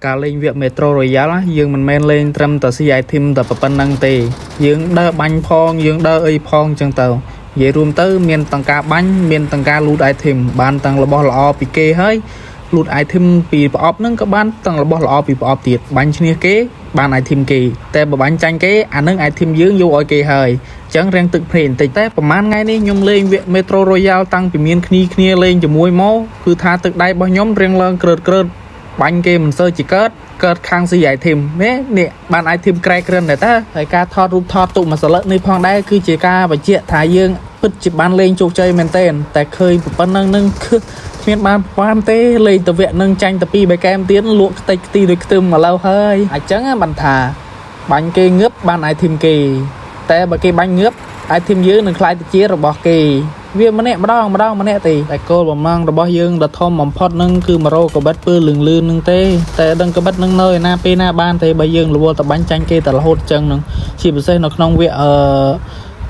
ការលេងវគ្គ Metro Royale ណាយើងមិនមែនលេងត្រឹមតែស៊ី item តែប៉ុណ្្នឹងទេយើងដើរបាញ់ផងយើងដើរអីផងចឹងទៅនិយាយរួមទៅមានទាំងការបាញ់មានទាំងការ loot item បានទាំងរបស់ល្អពីគេហើយ loot item ពីប្រអប់ហ្នឹងក៏បានទាំងរបស់ល្អពីប្រអប់ទៀតបាញ់ឈ្នះគេបាន item គេតែបើបាញ់ចាញ់គេអានឹង item យើងយកឲ្យគេហើយអញ្ចឹងរាំងទឹកភ្នែកបន្តិចតែប្រហែលថ្ងៃនេះខ្ញុំលេងវគ្គ Metro Royale តាំងពីមានគ្នាគ្នាលេងជាមួយមកគឺថាទឹកដៃរបស់ខ្ញុំរៀងឡើងក្រើតក្រើតបាញ់គេមិនសូវជាកើតកើតខាងស៊ី item នេះនេះបាន item ក្រែក្រិនដែរតើហើយការថតរូបថតទុកមួយសន្លឹកនេះផងដែរគឺជាការបញ្ជាក់ថាយើងពិតជាបានលេងជោគជ័យមែនទែនតែឃើញប៉ុណ្្នឹងនឹងគឺគ្មានបានប្រហែលទេលេងទៅវគ្គនឹងចាញ់ទៅពីរបីកែមទៀតលក់ខ្ទេចខ្ទីដូចខ្ទឹមមកឡូវហើយអញ្ចឹងបានថាបាញ់គេងើបបាន item គេ តែបើគេបាញ់ងើប item យើងនឹងក្លាយទៅជារបស់គេវាម្នាក់ម្ដងម្ដងម្នាក់ទេតែគោលបំណងរបស់យើងដ៏ធំបំផុតនឹងគឺមករកកបិតពើលឿងលឿននឹងទេតែដឹងកបិតនឹងនៅឯណាពេលណាបានទេបើយើងរវល់តែបាញ់ចាញ់គេតែរហូតចឹងនឹងជាពិសេសនៅក្នុងវគ្គអឺ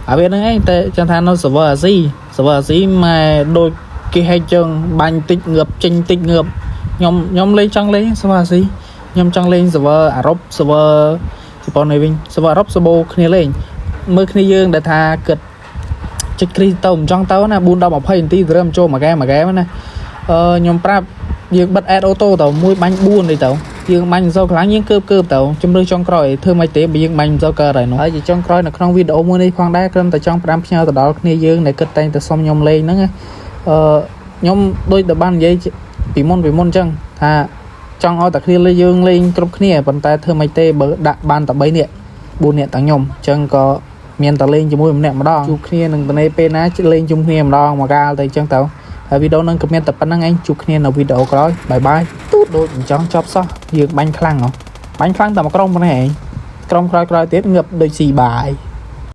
អាវាហ្នឹងឯងតែចឹងថានៅ server អាស៊ី server អាស៊ីម៉ែដូចគេហែកចឹងបាញ់តិចងើបចេញតិចងើបខ្ញុំខ្ញុំលេងចង់លេង server អាស៊ីខ្ញុំចង់លេង server អឺរ៉ុប server ជប៉ុននេះវិញ server អឺរ៉ុបសបោគ្នាលេងមើលគ្នាយើងដែលថាគិត ចុចគ្រីទៅមិនចង់ទៅណា4ដល់20នាទីទៅរើមចូលមួយហ្គេមមួយហ្គេមណាអឺខ្ញុំប្រាប់យើងបិទ add auto ទៅមួយបាញ់4នេះទៅយើងបាញ់មិនសូវខ្លាំងយើងកើបកើបទៅជំរឿចុងក្រោយធ្វើមិនទេបើយើងបាញ់មិនសូវកើតហើយនោះហើយជាចុងក្រោយនៅក្នុងវីដេអូមួយនេះផងដែរគ្រាន់តែចង់ផ្ដាំផ្ញើទៅដល់គ្នាយើងដែលគិតតែងតែសុំខ្ញុំលេងហ្នឹងណាអឺខ្ញុំដូចតែបាននិយាយពីមុនពីមុនអញ្ចឹងថាចង់ឲ្យតែគ្នាលេងយើងលេងគ្រប់គ្នាប៉ុន្តែធ្វើមិនទេបើដាក់បានតែ3នាក់4នាក់ទាំងខ្ញុំអញ្ចឹងក៏មានតែលេងជាមួយម្នាក់ម្ដងជួបគ្នានឹងតនេពេលណាលេងជុំគ្នាម្ដងមកកាលទៅអញ្ចឹងទៅហើយវីដេអូនឹងក៏មានតែប៉ុណ្្នឹងឯងជួបគ្នានៅវីដេអូក្រោយ bye bye ទូតដូចមិនចង់ចប់សោះយើងបាញ់ខ្លាំងហ៎បាញ់ខ្លាំងតែមួយក្រុមប៉ុណ្ណេះឯងក្រុមក្រោយៗទៀតងើបដូចស៊ីបាយ។